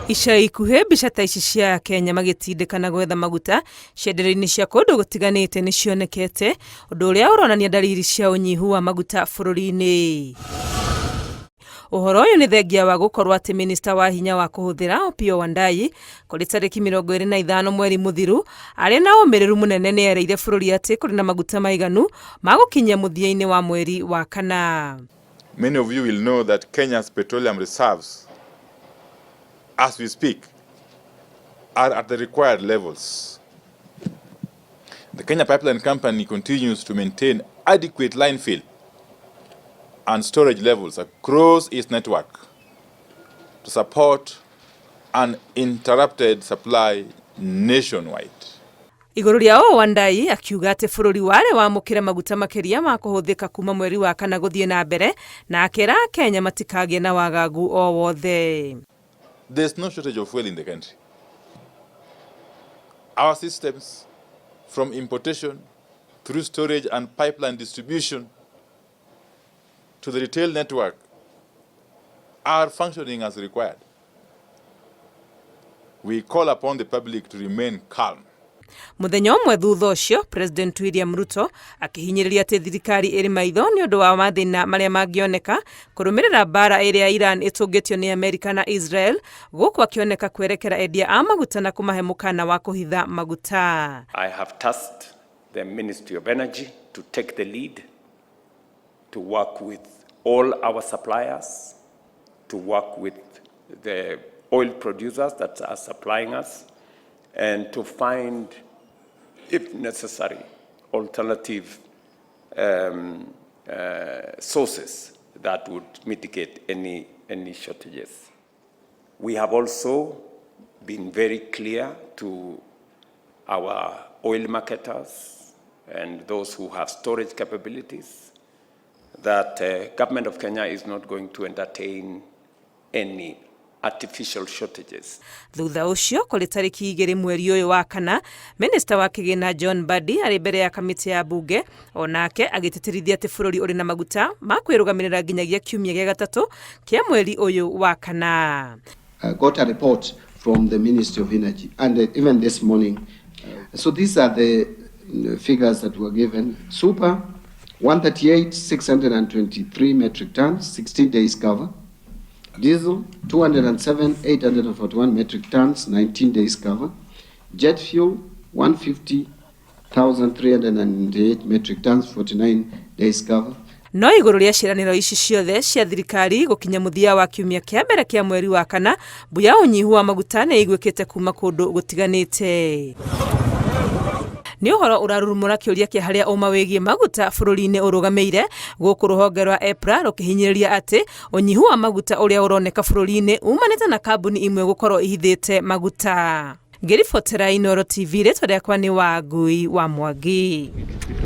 Ica ikuhĩ mbica ta ici cia Kenya magĩtindĩkana gwetha maguta cienderio-inĩ cia kũndũ gũtiganĩte nĩ cionekete, ũndũ ũrĩa ũronania ndariri cia ũnyihu wa maguta bũrũri-inĩ. Ũhoro ũyũ nĩ thengia wa gũkorwo atĩ minista wa hinya wa kũhũthĩra Opiyo Wandayi kũrĩ tarĩki 25 mweri mũthiru arĩ na ũmĩrĩru mũnene nĩ erĩire bũrũri atĩ kũrĩ na maguta maiganu ma gũkinyia mũthia-inĩ wa mweri wa kana. Many of you will know that Kenya's petroleum reserves, as we speak, are at the required levels. The Kenya Pipeline Company continues to maintain adequate line fill and storage levels across its network to support uninterrupted supply nationwide. Igũrũ rĩa ũũ, Wandayi akiuga atĩ bũrũri warĩ wamũkĩra maguta makĩria ma kũhũthĩka kuma mweri wa kana gũthiĩ na mbere, na akĩra Akenya matikagĩe na wagagu o wothe. There's no shortage of fuel in the country. Our systems, from importation through storage and pipeline distribution to the retail network, are functioning as required. We call upon the public to remain calm. Mũthenya ũmwe thutha ũcio, President William Ruto akĩhinyĩrĩria atĩ thirikari ĩrĩ maitho nĩ ũndũ wa mathĩna marĩa mangĩoneka kũrũmĩrĩra mbara ĩrĩa Iran ĩtũngĩtio nĩ Amerika na Israel, gũkũ akĩoneka kwerekera endia a maguta na kũmahe mũkana wa kũhitha maguta. I have tasked the Ministry of Energy to take the lead, to work with all our suppliers, to work with the oil producers that are supplying us, and to find, if necessary, alternative sources that would mitigate any shortages. We have also been very clear to our oil marketers and those who have storage capabilities that government of Kenya is not going to entertain any artificial shortages. Thutha ũcio, kũrĩ tarĩki 2 mweri ũyũ wa kana, minista wa kĩgĩna John Mbadi arĩ mbere ya kamĩtĩ ya bunge onake agĩtĩtĩrithia atĩ bũrũri ũrĩ na maguta ma kwĩrũgamĩrĩra nginyagia kiumia gĩa gatatũ kĩa mweri ũyũ wa kana. Got a report from the Ministry of Energy, and even this morning. So these are the figures that were given. Super, 138, 623 metric tons, 16 days cover. Diesel, 207, 841 metric tons, 19 days cover. Jet fuel, 150,398 metric tons, 49 days cover. No igũrũ rĩa ciĩranĩro ici ciothe cia thirikari, gũkinya mũthia wa kiumia kĩa mbere kĩa mweri wa kana, mbu ya ũnyihu wa maguta nĩ ĩiguĩkĩte kuma kũndũ gũtiganĩte. Nĩ ũhoro ũrarurumũra kĩũria kĩa harĩa ũma wĩgiĩ maguta bũrũri-inĩ ũrũgamĩire, gũkũ rũhonge rwa EPRA rũkĩhinyĩrĩria atĩ ũnyihu wa maguta ũrĩa ũroneka bũrũri-inĩ umanĩte na kambuni imwe gũkorwo ihithĩte maguta. Ngĩribotera Inooro TV, rĩtwa rĩakwa nĩ Wangui wa Mwangi.